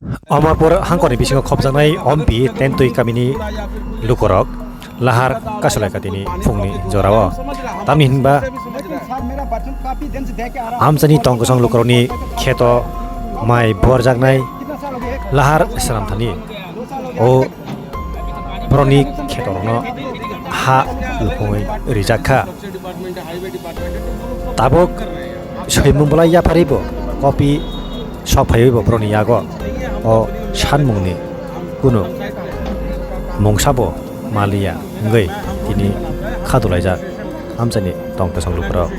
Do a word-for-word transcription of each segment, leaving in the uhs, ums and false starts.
Amarpur hangkorni bisingo khopjaknai Ompi Tentwi kamini lukurok lahar kasolai katini phungni jorao. Tamni hinba amchani tongkosong lukurokni kheto mai borjaknai lahar swnamthani o borokni khetorokno ha luphungwi rijak kha. Tabuk soimung bolai yapharwi bo kopi sok phaiwi bo borokni yago o sanmungni kunu mungsa bo maliya wngwi tini kha dulaijak amchani tongkosong lukurok.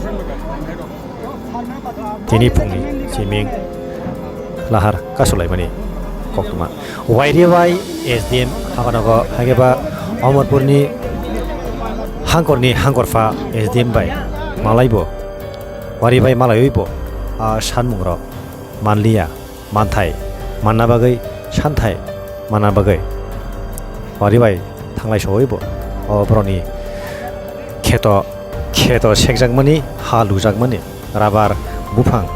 Tini phungni siming lahar kasulaimani koktwma. Wairi bai S D M habanogo haikhe ba Omorpurni hangkorni hangkorpha S D M bai malaibo, wairi bai malaiwibo a sanmungrok manliya, manthai manna bagwi, santhai manna bagwi wairi bai thanglai sowibo o borokni kheto, kheto sekjakmani, ha lujakmani. Rabar buphang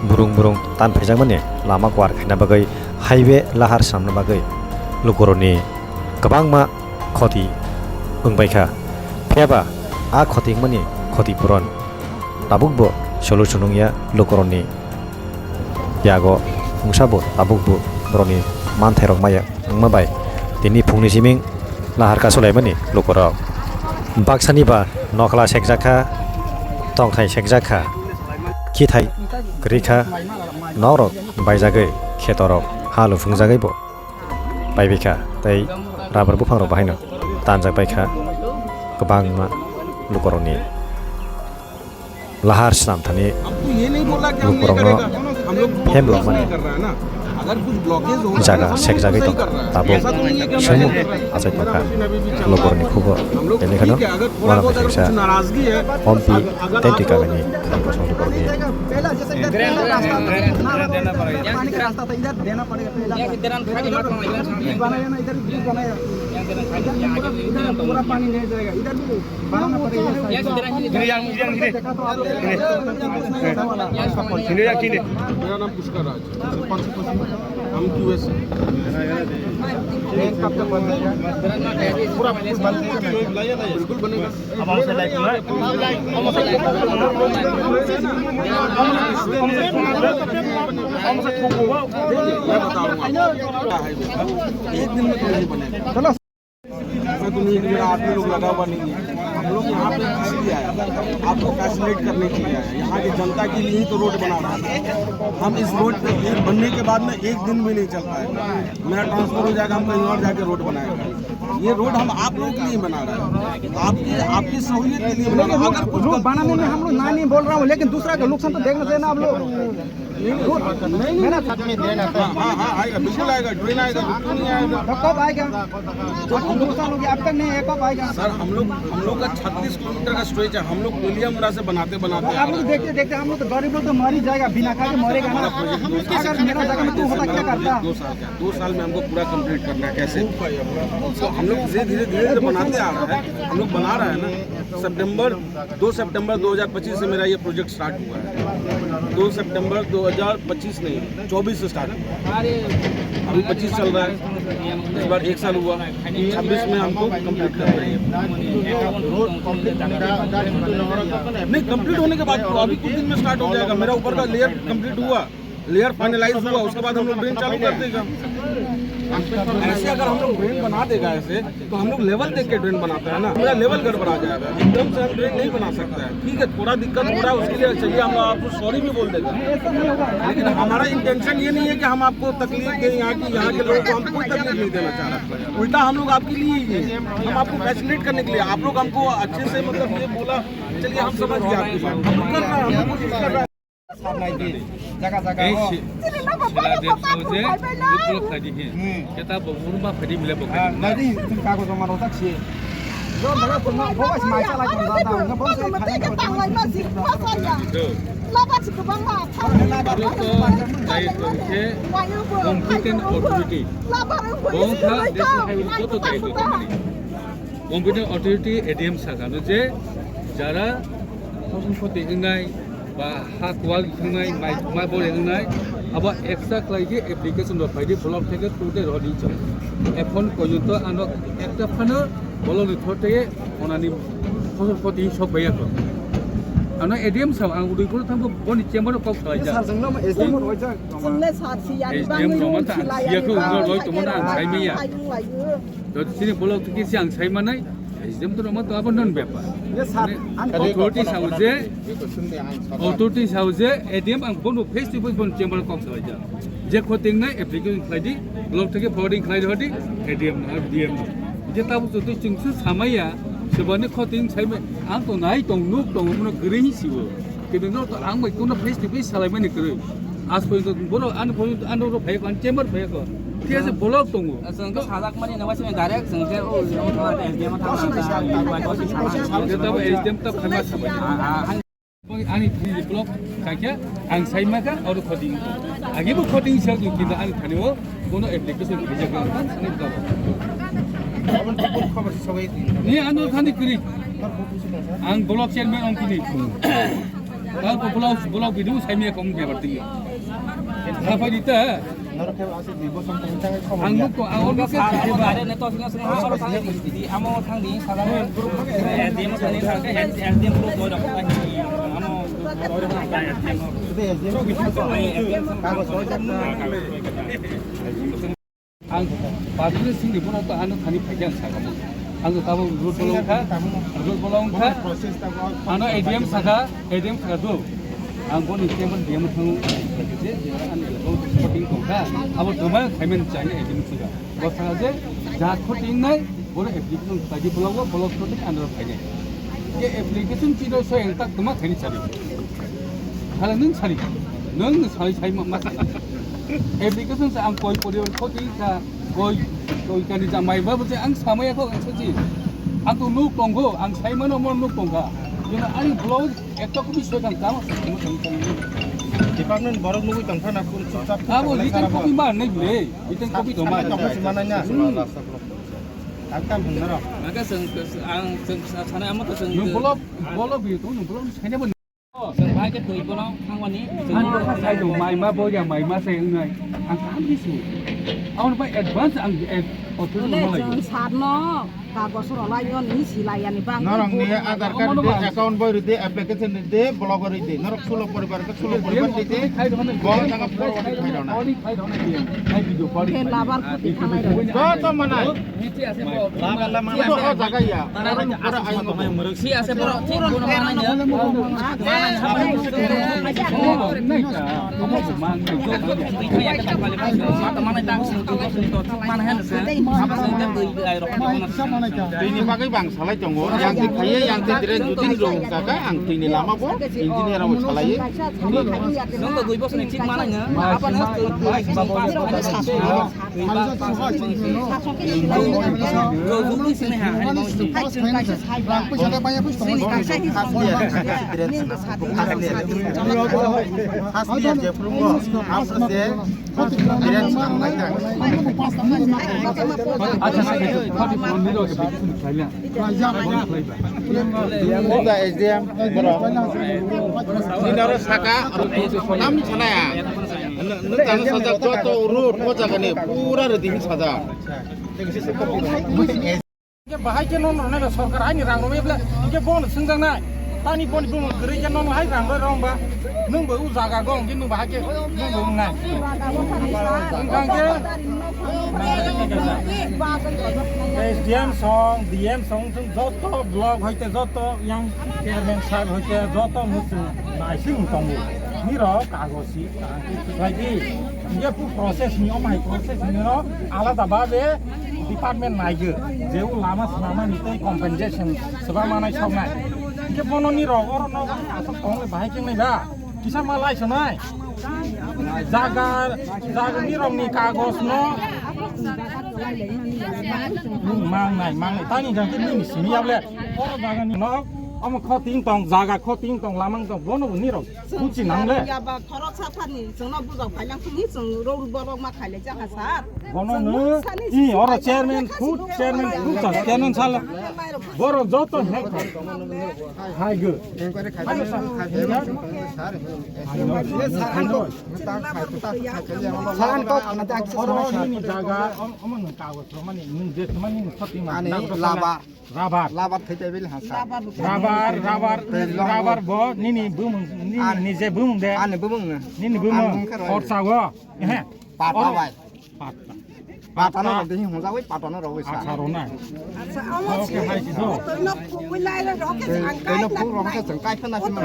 burung burung tan phaijakmani lama kuar khaina bagwi highway lahar swnamna bagwi lukurokni kwbangma khoti wngbaikha. Phiyaba a khoti wngmani khoti puron tabukbo solution wngya lukurokni yago, wngsa bo tabukbo borokni manthairok maya wngma bai tini phungni siming lahar kasulaimani lukurok. Baksani ba nokla sekjakha, tongthai sekjakha, khithai kwrwikha, nokrok baijagwi, khetorok ha luphungjagwibo paibaikha, tei rabar buphangrok bahaino tanjakbaikha kwbangma lukurokni. Lahar swnamthani lukurokno hem lokmani jaga sekjagwi tongkha, tabuk swngmung achai tongkha lukurokni khugo. Benikheno uano kaisa Ompi Tentwi kamini tongkosong lukurokni. मेरा नाम पुष्कर राज, सरपंच, हम क्यूएस। पूरा बिल्कुल बनेगा। मैं बताऊंगा। एक दिन में तो नहीं बनेगा। ऐसा तो नहीं है कि मेरा आदमी लोग लगा हुआ नहीं है। हम लोग यहाँ पे इसलिए आए, आपको फैसिलिटेट करने के लिए आए। यहाँ की जनता के लिए ही तो रोड बना रहा है। हम इस रोड पे, ये बनने के बाद में एक दिन भी नहीं चल पाएगा। मेरा ट्रांसफर हो जाएगा, हम कहीं और जाके रोड बनाएगा। ये रोड हम आप लोगों के लिए बना रहे हैं, आपकी, आपकी सहूलियत के लिए बना रहे हैं। अगर कुछ रोड बनाने में हम लोग ना नहीं बोल रहा हूँ, लेकिन दूसरा का नुकसान तो देखना चाहिए ना आप लोग। नहीं, नहीं, नहीं, नहीं। मेरा हाँ, हाँ, हाँ, आएगा, बिल्कुल आएगा, ड्रेन आएगा, क्यों नहीं आएगा? तो कब आएगा? जब हम लोग साल हो गया, अब तक नहीं है, कब आएगा? सर, हम लोग, हम लोग का छत्तीस किलोमीटर का स्ट्रेच है, हम लोग कोलियामुड़ा से बनाते, बनाते आ आप रहे लोग हैं। देखते, देखते हम लोग तो गरीब लोग तो मर ही जाएगा, बिना खा के मरेगा ना। हमारा प्रोजेक्ट दो साल अगर मेरा जगह में तू होता, क्या करता? दो साल का, दो साल में हमको पूरा कंप्लीट करना है, कैसे? तो हम लोग धीरे, धीरे, धीरे, धीरे बनाते आ रहे हैं, हम लोग बना रहे हैं ना। सितंबर, दो सितंबर दो हज़ार पच्चीस से मेरा ये प्रोजेक्ट स्टार्ट हुआ है। दो सितंबर दो हज़ार पच्चीस नहीं, चौबीस से स्टार्ट हुआ। अभी पच्चीस चल रहा है, इस बार एक साल हुआ, छब्बीस में हमको कंप्लीट करना है। नहीं, कंप्लीट होने के बाद तो अभी कुछ दिन में स्टार्ट हो जाएगा। मेरा ऊपर का लेयर कंप्लीट हुआ, लेयर फाइनलाइज हुआ, उसके बाद हम लोग ड्रेन चालू कर देगा। ऐसे अगर हम लोग ड्रेन बना देगा ऐसे, तो हम लोग लेवल देख के ड्रेन बनाते हैं ना, मेरा लेवल गड़बड़ा जाएगा, एकदम से हम ड्रेन नहीं बना सकता है। ठीक है, थोड़ा दिक्कत हो रहा है, उसके लिए चलिए हम आपको सॉरी भी बोल देगा, लेकिन हमारा इंटेंशन ये नहीं है कि हम आपको तकलीफ दें, यहाँ की, यहाँ के लोगों को हम कोई तकलीफ नहीं देना चाह रहे। उल्टा हम लोग आपके लिए ही हैं, हम आपको फैसिलिटेट करने के लिए। आप लोग हमको अच्छे से मतलब ये बोला, चलिए हम समझ गए आपकी बात, हम लोग कर रहे हैं, हम लोग कोशिश कर रहे हैं। এই শি-, শিলাদেশ যে বিপ্লব খাইদি হে, কেতা বগুরমা ফাইদি মিলে বকে। তো, তো, দায়িত্ব হচ্ছে competent authority। বংশা দেশ খাই তো দায়িত্ব। Competent authority A D M sakha no je jara hoson khoti wngnai ba ha kual wngnai, mai, mai bole wngnai, Abo extra khlai di, application rok phai di, block theke tute rw di chwng. Ekhon porjonto ano ekta phano block ni thor theke onani phosor khoti sok bai ako. Ano A D M sab ang Udaipur thangbo boni chamber o kok salai ja. Sir, jwngno S D M rw jak. Jwngle sir si ya S D M bangwi rw ma ta ang siya ya siya ko, bangwi rw rw siya tongmo na ang ya sai maya. Bangwi rw ya. To sini block theke si ang sai manai. S D M to rw ma to abo non bepar. Yes, sir. Mane authority sao je, authority sao je, A D M ang bono face to face bono chamber kok salai ja. Je khoting nai application khlai di, block theke forwarding khlai di, A D M na, D M na. Je tabo to twi chwng su samaya, sebani khoting sai mai, ang to nai tong nuk tong, mono kwrwi hi siwo. Kini no to ang bai kono face to face salai mani kwrwi. As porjonto borok ani porjonto ani oro phai ko, ani chamber phai ko. Thik ase, block tongo. Chwng khe sajak mani no waisa direct chwng khe o S D M thang. Tabo S D M ta phaima sabai. Ani thani block khaikhe ang sai maka oro khoti. Agi bo khoti sa kintu ani thani o kono application khaijak ang sani dabo. Ni ano thani kwrwi. Ang block chairman ong kini. Ang block, block video sai maya kong byabar tini. Khapai di ta. Norok khe aswk dui bosor tongwi thangwi khobor ya. Ang nuk tong, ang nuk tong. Amo thang di, S D M thang di, S D M thang di, S D M thang di, amo. Juda S D M kagoj soi jak na. Ang public singni bono to ano thani phaikhe ang sakha. Ang to tabuk road bolong kha, road bolong kha. Ano A D M sakha, A D M sakha do. Ang boni chamber D M thango, je, je, ani elakao voting tongkha, abo tongma khaiman chai A D M saka. Bo saka je, ja khoting nai, boro application khlaidi block o, block khoting andro khainai. Je application chino so engtak tongma khaini sari. Hala nung sari, nung sari sai ma, ma saka. Application sa ang koi poribar khoting sa, koi, koi kani ja mai ba bo je ang samaya kho ang saji. Ang to nuk tongkho, ang sai mano mo nuk tongkha. Jeno ani block Ekta kopi soi kang tamo. Department borok nugui tongkha na phone switch off. Abo written copy ma nai bile. Written copy tong ma. Tongkha si manai na. Ang tam hwn na rok. Maka seng, ang seng sana amo to seng. Nung block, block bi to nung block sai na bo. Seng bai ke tui bono thangwani. Ang ko sai do mai ma bo ya mai ma sai ngai. Ang kam di su. Ang ba advance ang auto ma lai. Sar no. Kagos rwlai o ni silai ani bang. Norok ni Aadhaar card rwdi, account boi rwdi, application rwdi, block rwdi. Norok sulo poribar khe sulo poribar rwdi. Bo jaga forward khai rwna. Khe labar khuti thanai rw. Joto manai. Labar lama. Bo o jaga ya. Oro ni pore ayung. Si ase borok thik bono manai ya. Manai tang sini tu sini to thik manai han se. Tini bagwi bang salai tongo, yang ti phaiye, yang ti dire judin rong kaka, ang tini lama bo, engineer abo salai. Nung to dui bosor ni thik manai no, apa no? First year, first year, je phrwngo, abo se, Buddha S D M borok. Nini oro saka, tamni sanaya. Nwng tamo sajak joto road o jaga ni pura ready hin sajak. Bahai khe nono rwnai ba sorkar aini rang rwmai bwle hwnkhe bono swngjaknai. Tani boni bumung kwrwi khe nono hai rang rwi rwng ba. Nwng bo o jaga go hwnkhe nwng bahai khe nwng bo wngnai. Hwnkha hwnkhe S D M song, D M song, joto block hoite joto yang chairman sahib hoite joto muchung naising tongo. Nirok kagosi kaham khe kwthai di. Hwnkhe process ni, omo hai process ni no alada babe department naigo. Je o lama swnamani tei compensation swbang manai soknai. Hwnkhe bono nirok oro no aswk tong le bahai khe nai ba. Kisa ma lai sonai. Jaga, jaga nirokni kagos no. Mang nai, mang nai. Tani jang khe nini simi yable. Oro jaga ni nok. Omo khoting tong, jaga khoting tong, lamang tong, bono bo nirok kuchi nangle. Ya ba khorok sa thani, chwngno bujok phailang thani, chwng ror borok ma khaile jaha sar. Bono no, i oro chairman, food chairman, food chairman sala. Borok joto hek khai. Hai go. Saran kok, nanti aku Oro sama nini jaga, om-, omo nung kagos romani, nung je romani nung khoting ma. Ani laba. Rabar. Labar thai pai bili hasa. Rabar, rabar, rabar bo nini bumung, nini nije bumung de. Ani bumung na. Nini bumung. Ani bumung khe roi. Khorsa go. Ehe. Pata bai. Pata. Pata no roi, hung jagoi pata no roi sa. Acha rona. Acha, amo si. Toino phu lai le roke ang kai na. Toino phu roke ang kai na. Kai na.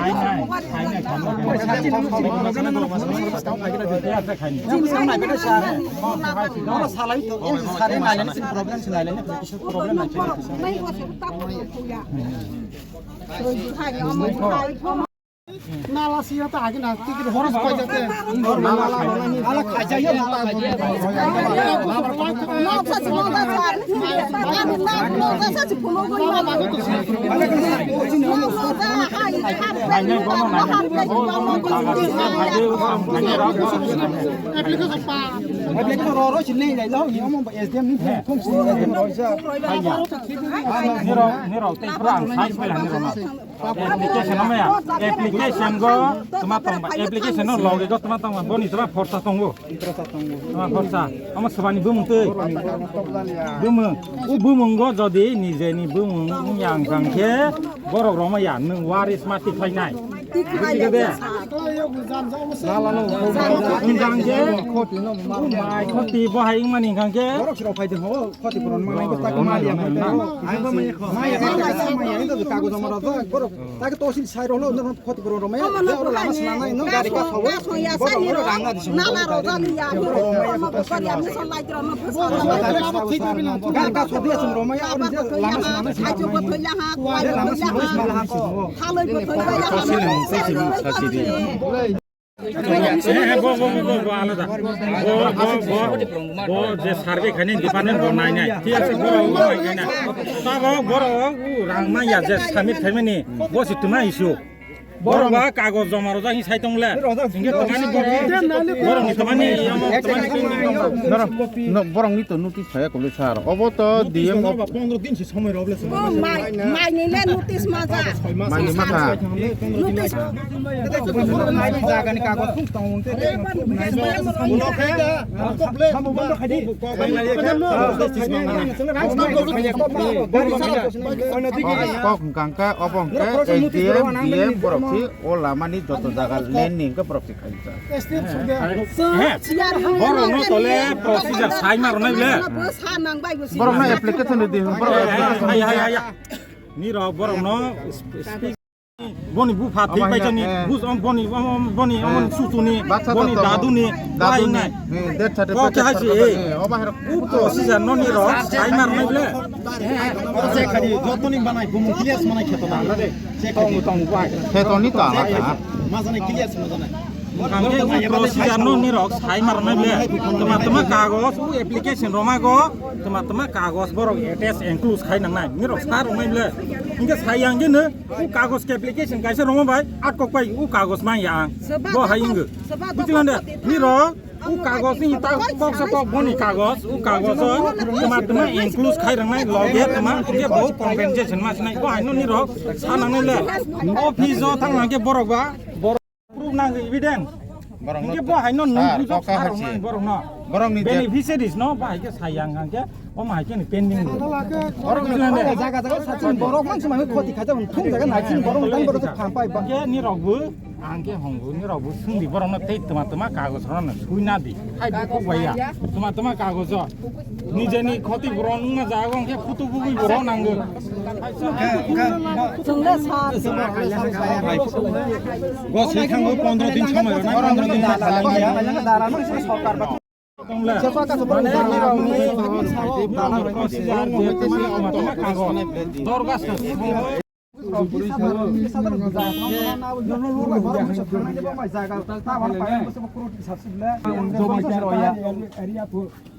Kai na. Jim sai na. Oro salai to, em sare nai le ni problem se nai le ni. Nala siya ta agi na tikir horos koi jate. Nala khaja ya nala. Application roro sini nai lo ni omo S D M ni phone si. Nirok, nirok, tei pura ang sai pela nirok ma. Application ama ya. Application go tuma tong ba. Application no loge go tuma tong ba. Boni tuma forsa tongo. Tuma forsa. Ama sabani bumung tei. Bumung. U bumung go jodi nije ni bumung yang jang khe borok roma ya nung waris ma tikhlai nai. Tikhlai nai. Wng kha hwnkhe, o mai khoti bo hai wngmani hwnkha hwnkhe. Borok sirok phai de ho, khoti puron manai bo tak mali ya mai tei. Mai ya, mai ya, mai ya, ini tuh kago jama rok, borok tak tosil sai rok lo, khoti puron rok mai ya, oro lama swnamnai, no gari ka thawi. Borok oro rang na disi. Nala rok jani ya, borok rok mai ya, borok rok mai ya. Gari ka thawi asum rok mai ya, oro lama swnamnai. Lama swnamnai. Sasi nang, sasi nang, sasi di. Eh, eh, bo, bo, alada. Bo, bo, bo, bo, je survey khaini department bo nai nai. Thik ase, borok bo nai nai. Tabok borok u rang manya je submit khaimani, bo si tuma issue. Borok ba kagoj joma rojak hi sai tong le. Hingke tamani borok, borok ni tamani, tamani. Norok, no, borok ni to notice phaya kuli sir. Obo to D M of pondro din si somoi rok le. O mai, mai ni le notice ma ja. Mai ni ma kha. Notice. Mai ni jaga ni kagoj thung tong te. Kok hwnkha hwnkha obo hwnkha S D M, D M borok si o lama ni joto jaga lane ni hwnkhe borok si khaijak. Borok no tole procedure sai ma rwnai le. Borok no application di, borok application. Nirok borok no speak. Boni bupha tei paisani bus om boni, om, om, boni, om, sutuni, boni daduni, daduni. Daduni. Kok hai si, eh. Oba hero. Upo sija noni ro, sai mar nai ble. Jotoni banai, bumu clear manai kheto na. Tong, tong, bai. Kheto ni ta. Majani clear majani. Kangke u procedure no nirok sai mar nai ble. Tuma tuma kagos, u application roma go, tuma tuma kagos borok attach include khai nang nai. Nirok star rok nai ble. Hingke sai yang gene, u kagos ke application kaisa roma bai, at kok bai u kagos mang ya ang. Bo hai inge. Buji nande, nirok, u kagos ni ta kok sa kok boni kagos, u kagos o, tuma tuma include khai rang nai, loge tuma, hingke bo compensation ma sinai. Bo hai no nirok, sa nang nai le. Office o thang nang ke borok ba, borok Proof nang evidence. Borok no hingke bo hai no nung sir, bujo kok kha sar hasi. Nang borok no. Borok ni je beneficiaries no ba hai ke sayang hang ke o ma hai ke ni pending. Borok ni jaga jaga sachin borok man sumai khoti khaja thung jaga nai chin borok tang borok khampai ba. Ke ni rok bu ang ke hong bu ni rok bu sung di borok no tei tuma tuma kagos ro no sui na di. Hai bu kok bai ya. Tuma tuma kagos o. Nijeni khoti puron wngma jago hwnkhe phutu bugui borok nango. Chwngno sa. Go se thango pondro din somoi rwnai, pondro din ta thango. Mane nirokni dorgas.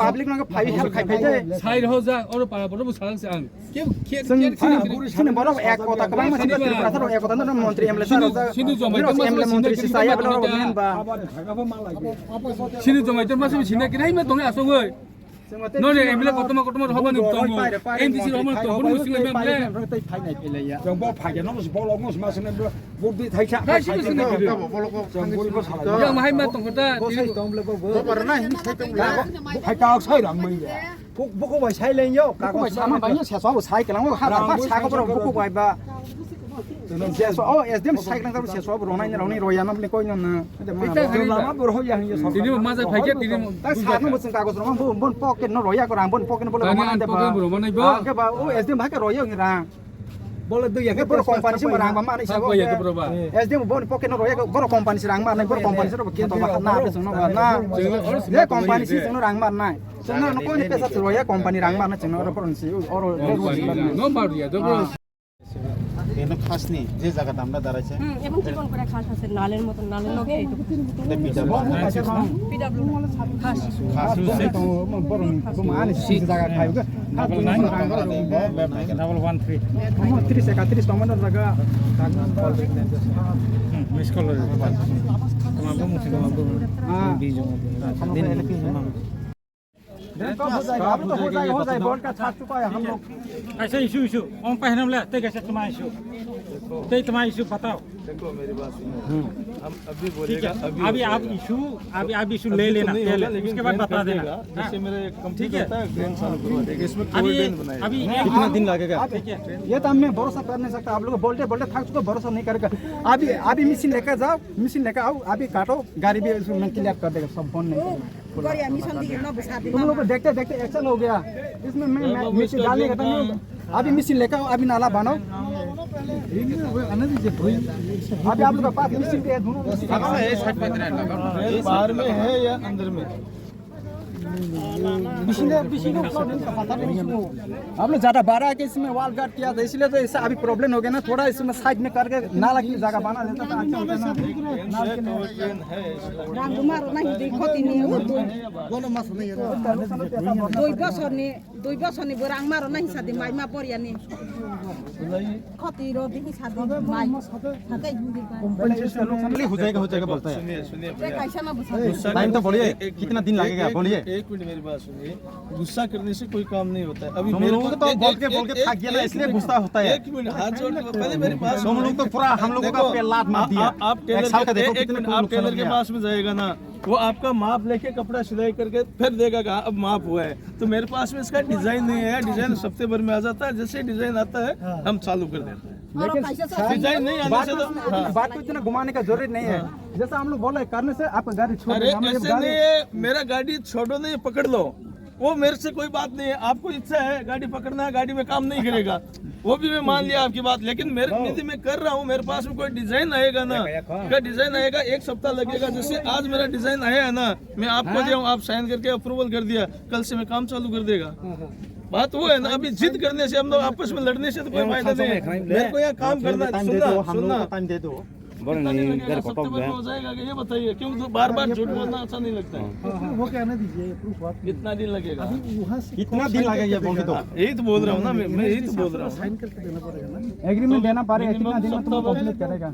public no phai help khai phai de. Sai rw jak, oro para borok bo salang se ang. Chwng, chwng, chwng borok ek kota kwbangma sini Tripura saro ek kota no montri M L A saro. Sini jomai tongma sini saya bela men ba. Sini jomai tongma sini sini kiri ma tongi asogoi. Nore M L A kotorma kotorma rohormani tongo. M D C rohormani tongo. Bono muchung M L A. Jang bo phai no bo lok no sma sene bo di thai sa. Thai sini sini kiri. Jang bo salai. Yang mahai ma tongkota. Bo phai ta sai rang mai ya. Buku bai sai leng yo. Buku bai sama bai yo, seswa bo sai kelang, ha, ha, sa ko bro, buku bai ba. Seswa, oh, S D M sai kelang, seswa bo ronai, ronai, roya nam le koi nam na. Lama bo ho ya, ya, sa. Tini ma ja phai ke, tini ma. Ta sa no bo sing kagos rong, bo, bon pocket no roya ko rang, bon pocket no bo rong, pocket bo rong, nai ba. Ke ba, oh, S D M ba ke roya ngi rang. Bole dui ya, boro company si rang ba ma nai sa. S D M boro pocket no roya, boro company si rang ma nai, boro company si ro kheto ba na be sung no ba na. Ye company si sung no rang ma nai. Sung no ko ni pesa roya company rang ma nai sung no ro koron si oro. No ba ya, do. Eno khasni je jaga damda darai se. হুম, এবং চিকন করে খাস আছে, নালের মতন, নালের লগে এইটুকু। Pidabluna. Pidabluna. Khas. Khas. Double nine, double one three. Miss call. देखो, हो जाएगा, अभी तो हो जाएगा, हो जाएगा, बोर्ड का छाप चुका है हम लोग। ऐसे इशू, इशू, ओम पहनम ले, ते कैसे तुम्हारा इशू? ते तुम्हारा इशू बताओ। देखो, मेरी बात सुनो। हम अभी बोलेगा, अभी अभी आप इशू, अभी आप इशू ले लेना, ले लेना, उसके बाद बता देना। जैसे मेरा एक कंप्लीट होता है, ड्रेन चालू करवा देगा। इसमें कोई ड्रेन बनाएगा। अभी कितना दिन लगेगा? ठीक है। ये तो हमें भरोसा कर नहीं सकता, आप लोग बोलते बोलते थक चुके, भरोसा नहीं करेगा। अभी, अभी मशीन लेकर जाओ, मशीन लेकर आओ, अभी काटो, गाड़ी भी इसमें क्लियर कर देगा, सब बंद नहीं करेगा। Korea mission di no bwsa di. तुम लोग को देखते देखते एक्सेल हो गया। इसमें मैं, मैं मिट्टी डालने का था नहीं। अभी मशीन लेकर आओ, अभी नाला बनाओ। अभी आप लोग के पास मशीन भी है, दोनों मशीन। बाहर में है या अंदर में? मशीन है, मशीन का पता नहीं इसको। हम लोग ज्यादा बड़ा है कि इसमें वॉल गार्ड किया था, इसलिए तो ऐसा अभी प्रॉब्लम हो गया ना। थोड़ा इसमें साइड में करके नाला की जगह बना देता तो अच्छा होता ना। Rang guma ro na hindi khoti ni u tu. Dui bosor ni, dui bosor ni borang maro na hisa di mai ma poriya ni. Khoti ro di hisa di mai. Hatai hindi ba. Compensation हो जाएगा, हो जाएगा बोलता है। सुनिए, सुनिए भैया। Kaisa ma bwsa. Time तो बोलिए, कितना दिन लगेगा, बोलिए। एक मिनट मेरी बात सुनिए। गुस्सा करने से कोई काम नहीं होता है। अभी हम लोगों को तो बोल के, बोल के थक गया ना, इसलिए गुस्सा होता है। एक मिनट, हाथ जोड़ के पहले मेरी बात सुनो। हम लोग तो पूरा, हम लोगों का पे लात मार दिया। आप टेलर के पास में जाएगा ना, वो आपका माप लेके कपड़ा सिलाई करके फिर देगा कि अब माप हुआ है। तो मेरे पास में इसका डिजाइन नहीं है, डिजाइन हफ्ते भर में आ जाता है। जैसे डिजाइन आता है, हम चालू कर देते हैं। लेकिन डिजाइन नहीं आने से तो, बात को इतना घुमाने का जरूरत नहीं है। जैसा हम लोग बोला है, करने से आपका गाड़ी छोड़ देगा। अरे ऐसे नहीं है, मेरा गाड़ी छोड़ो नहीं, पकड़ लो। वो मेरे से कोई बात नहीं है, आपको इच्छा है गाड़ी पकड़ना है, गाड़ी में काम नहीं करेगा, वो भी मैं मान लिया आपकी बात। लेकिन मेरे यदि मैं कर रहा हूँ, मेरे पास में कोई डिजाइन आएगा ना, का डिजाइन आएगा, एक सप्ताह लगेगा। जैसे आज मेरा डिजाइन आया है ना, मैं आपको दिया हूँ, आप साइन करके अप्रूवल कर दिया, कल से मैं काम चालू कर देगा। बात वो है ना, अभी जिद करने से, हम लोग आपस में लड़ने से तो कोई फायदा नहीं है। मेरे को यहाँ काम करना है। सुनना, सुनना। बोलने कितना दिन लगेगा? घर को टॉप गया। हो जाएगा कि ये बताइए, क्यों तो बार बार झूठ बोलना अच्छा नहीं लगता है। हाँ। प्रूफ होके आने दीजिए, प्रूफ बात नहीं। कितना दिन लगेगा? अभी वहाँ से कितना दिन लगेगा ये बोल के दो। यही तो बोल रहा हूँ ना मैं, मैं यही तो बोल रहा हूँ। साइन करके देना पड़ेगा ना। एग्रीमेंट देना पड़ेगा, कितना दिन में तुमको कंप्लीट करेगा?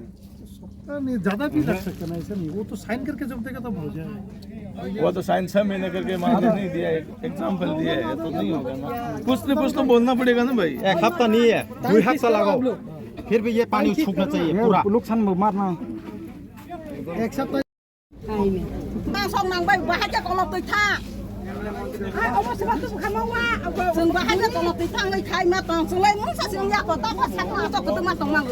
नहीं, ज्यादा भी लग सकता है ना, ऐसा नहीं। वो तो साइन करके जब देगा तब हो जाएगा। वो तो साइन छह महीने करके मान नहीं दिया, एक एग्जाम्पल दिया है, तो नहीं होगा ना। कुछ ना कुछ तो बोलना पड़ेगा ना भाई। एक हफ्ता नहीं है, दो हफ्ता लगाओ, फिर भी ये पानी सूखना चाहिए ये पूरा। नुकसान मत मारना। एक सप्ताह। Tang sok nang bai bahai khe kolok twi thang. Hai, obo se ba tu khamang wa. Chwng bahai khe kolok twi thang, oi khai ma tong. Chwng lai mung sa sing ya ko, ta ko sa ko sok ko ma tong mang.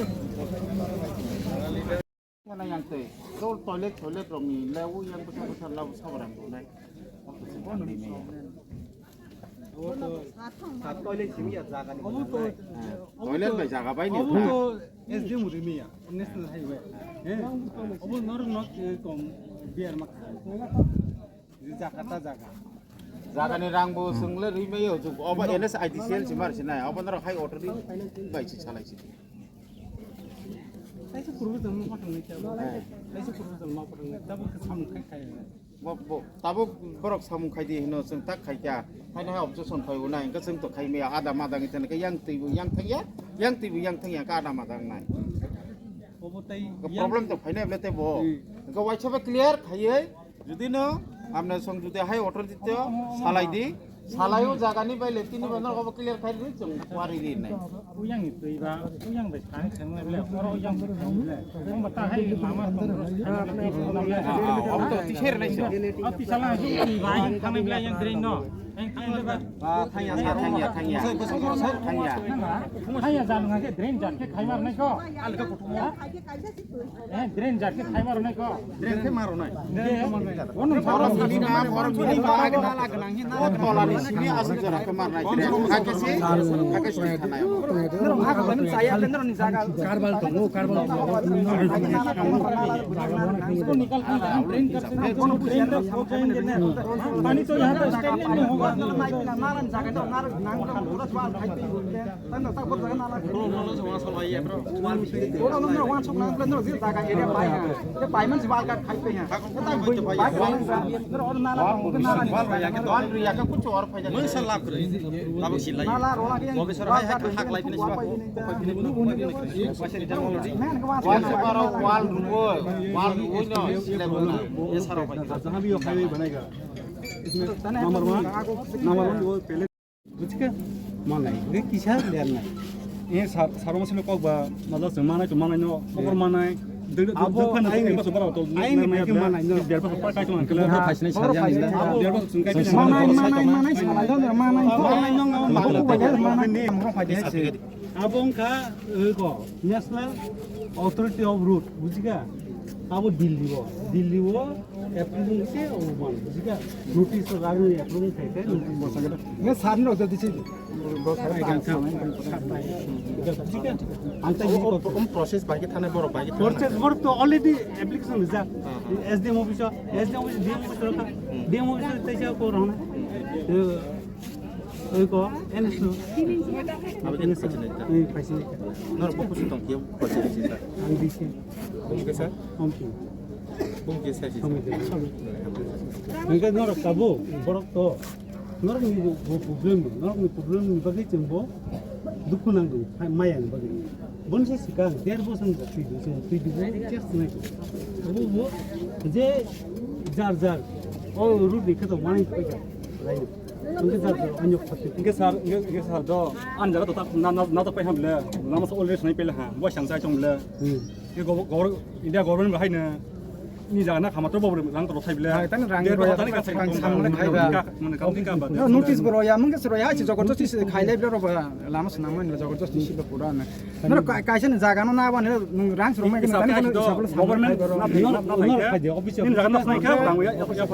Yang tei, dol toilet, toilet rong ni, lewu yang besar besar lewu sabarang dole. Toilet simi ya jaga ni. Toilet bai jaga bai ni. Obo to S D M rimia, National Highway. Eh, obo norok nok, eh, kom biar mak. Jaga ta jaga. Jaga ni rang bo chwng le rimia yo, obo N S I D C L si mar si nai, obo norok hai authority bai si salai si. Kaisa kurbo jang ma patang nai ta. Kaisa kurbo jang ma patang nai ta, bo samung khai khai. Bo, bo, tabuk borok samung khai di hino, chwng tak khai kha. Haino hai objection phai o nai, hwnkhe chwng to khai maya, ada mada wngwi thangkhe yang twi bo yang thang ya, yang twi bo yang thang ya, khe ada mada wngnai. Obo tei yang problem to phainai bwle tei bo. Hmm. Hwnkhe waisa bai clear khaiwi, jodi no amne song jodi hai authority to salai di, Salai o jaga ni bai le tini bai norok obo clear khai di chwng wari ri nai. Uyang ni twi ba, uyang bai thang thang le, oro uyang bai thang le. Tong ba ta hai lama tong le. Ah, ah, obo to tisai rwnai se. Ah, tisala hai twi ba yang thang le yang drain no. Yang thang le ba. Ah, thang ya, thang ya, thang ya. Thang ya. Thang ya jang ngai drain jar khe khai mar nai ko. Alga kutung. Eh, drain jar khe khai maro nai ko. Drain khe maro nai. Drain khe maro nai. Ono borok bini ma, borok bini ma, nala gwnang hin, nala gwnang. Tola ni simi aswk jora khe mar nai. Drain kha khe si, kha khe si khanai. Norok ha khe chaya, norok ni jaga. Karbal tongo, karbal tongo. Drain kar se, drain kar se, drain kar se. Pani to yahan pe stagnant nahi hoga. Nala jaga to, nala nang to, pura jwar khai pe. Number one, number one, वो पहले बुझके? माननाय। बे किसा लेरनाय? ए, सार, सार मसले कक बा, मतलब, जों माननाय, जों माननाय न, खबर माननाय। abo, आइनि माननाय न। देर बसर पास खायतो आंखो। खबर फाइसिनाय सार जानि ना। देर बसर जों खायतो माननाय, माननाय, माननाय, सालाय दं, माननाय, माननाय, माननाय, माननाय, माननाय, माननाय, माननाय, Abo wngkha, eh, ko, National Authority of Road, bujikha? Abo Delhi o, Delhi o approval se obo man, bujikha? Notice o ragni approval khai khai notice. Nge sir ni rojak disi. Bujikha? Ang ta o, o, o process bai khe thana borok bai khe thana. Process borok to already application rijak. Ha, ha. S D M office o, S D M office, D M office o, D M office o teisa ko rona. Eh, Oi ko, N S O. Abo khe N S O. Phaisini ta? Oi, phaisini ta. Norok bo kusu tong khe phaisini ta? Ang D C. Bung khe sir? Om King. Bung khe sir si? Om King. Hingke norok tabuk, borok to. Norok ni bo, bo problem, norok ni problem ni bagwi chwng bo dukhu nangdu, maya ni bagwi. Boni se swkang der bosong twi di, twi di, twi di, twi di. Abo bo je jar jar o road ni khe to manai paikha. Hingke sir, hingke, hingke sir do, ani jaga do tak na, na, na to pai ham le, lama so always nai pele ha, bo sang sai chong le. Hmm. Ke go, go, India government bahai ne, ni jaga na khama to bo rang to sai le. Hai, tani rang Der roi, tani ka sai rang tong, samung mane khai ba. Ka, mane ka, ka ba. No, notice bo roi ya, mung ke se roi ya, si jogo to si khai le bro ba, lama se nang mane jogo to si ba pura na. Noro ka-, kaisa ni jaga no na ba ne, nwng rang suru mai khe nang tani hisab le government samung khai baro. Nini jaga no sinai kha, rang ya, ya, ya, ya, ya.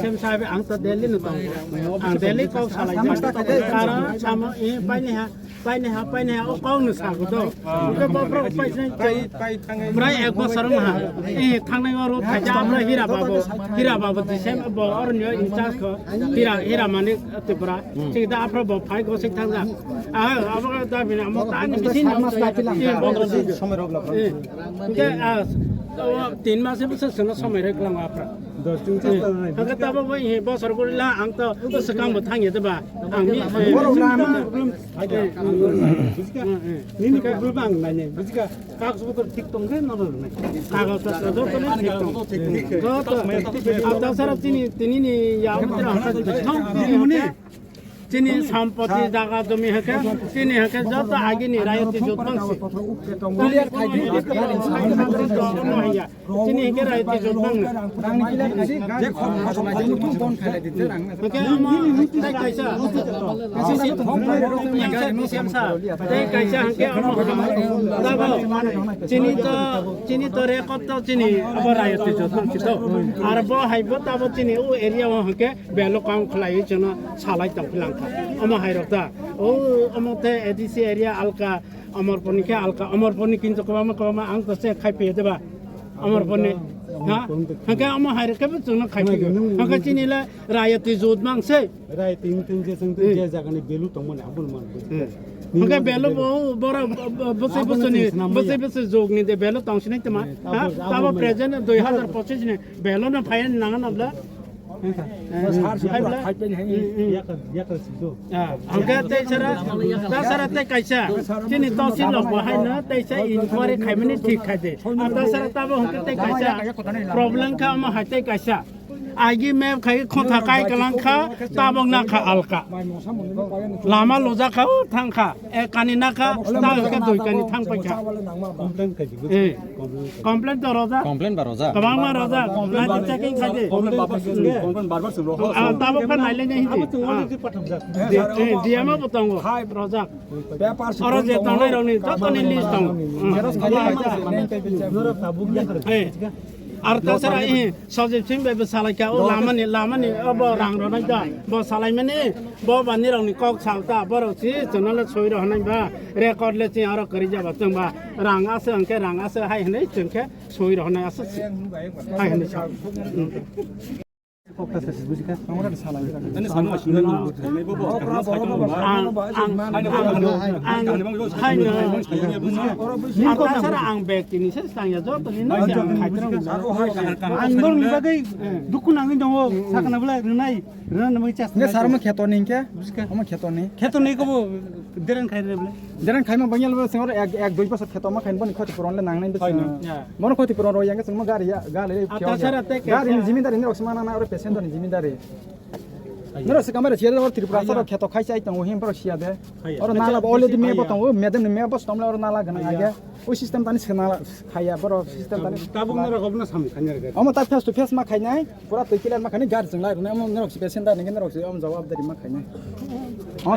Same sabe ang ta Delhi no tong. Ang Delhi ko salai. Sama sa kha de. Karo sama e pai ni ha, pai ni ha, pai ni ha, o kong no sa ko do. Ko ba pro pai sinai. Prai ek bosor ma ha. E thangnai oro thaja amra Hira Babu. Hira Babu di sem bo or nyo in charge ko. Hira, Hira Manik Tripura. Sik da afro bo phai go sik thang da. Ah, abo ka da bina mo ta ni bisin mo. Somoi rok la. Eh. Ke, ah, O, tin mas bwswk chwngno somoi rwklang apra. Dos din chwng. Hwnkhe tabuk bai he bosor gurila ang to swkang bo thangya de ba. Ang ni, eh, borok lama problem. Nini problem ang nai nai. Bujika kagaj potro thik tong khe no nai. Kagaj potro joto no thik tong. Joto. Ata sara chini, tini ni ya mutro hwnkhe. Chini sampoti jaga jomi hake, chini hake joto agini rayoti jotmang si. Clear khai di. Chini hake rayoti jotmang. Hake ama tai kaisa. Tai kaisa hake ama. Tabo chini to, chini to record to chini abo rayoti jotmang si to. Ar bo hai bo tabo chini o area o hake. Belo kaung khlaiwi chwngno salai tong philangkha. Omo hai rok da. O, omo the A D C area alka, Amarpur ni khe alka, Amarpur ni kintu kwbangma kwbangma ang to se khai phi de ba. Amarpur ni. Ha? Hake omo hai rok khe chwngno khai phi. Hake chini le rayoti jotmang se. Rayoti tin je chwng je jaga ni belu tong mani abul man. Hake belo bo bora bwsai bwsai ni, bwsai bwsai jog ni de belo tong sinai tama. Ha? Tabo present dui hazar pochis ni belo no phai nang na bla. Hwnkhe tei sara, ta sara tei kaisa, chini tosil rok bo haino tei sa inquiry khaimani thik khai de. Ta sara tabo hwnkhe tei kaisa problem kha, omo hai tei kaisa. Agi map khai khontha kai kalang kha, tabok na kha alka. Lama loja kha, o thang kha. Ek kani nakha, ta hwnkhe dui kani thang paikha. Complain khai di, eh. Complain to rojak. Complain ba rojak. Kwbangma rojak. Nai checking khai di. Complain barbar sung, complain barbar sung rojak. Ah, tabuk kha nailai nai hindi. Ah. D M o bo tongo. Rojak. Oro je tongnai rokni jotoni list tongo. Eh. Ar tasara, eh, Sajib Singh bai bo salai kha, o lamani, lamani, o bo rang rwnai da, bo salai mani, bo ba nirok ni kok sal ta, borok si chwngno le soi rwnai ba, record le si aro kwrwi jaba chwng ba, rang aswk hwnkhe rang aswk hai hwnwi chwng khe soi rwnai aswk si, hai hwnwi sa. Hmm. Ang, ang, ang, ang, haino, ang bag tini se tangya, joto ni no ang khai tongo. Ang bor ni bagwi dukhu nangwi tongo, sakna bwlai rwnai, rwna nangwi chas. Nge sar mo kheto ni hwnkhe? Buska. Omo kheto ni. Kheto ni kobo deren khai rwna bwlai. Deren khai ma bangya lo sing oro ek, ek dui bosor kheto ma khai boni khoti puron le nang nai bwswng. Mono khoti puron ro yang sing mo gari ya, gari le. Ata sara te gari ni jimindari ni rok sima nang na oro passenger ni jimindari. Noro se kamera chiya oro Tripura sara kheto khai chai tongo him paro siya de. Oro nala already me bo tongo, madam ni me bo stomle oro nala gana age. O system tani se nala khaya boro system tani. Tabuk noro gobna sam khanya ga. Omo ta face to face ma khainai, pura twi clear ma khainai, gar jeng lai rwnai, omo norok se passenger ni norok se om jawab dari ma khainai. Omo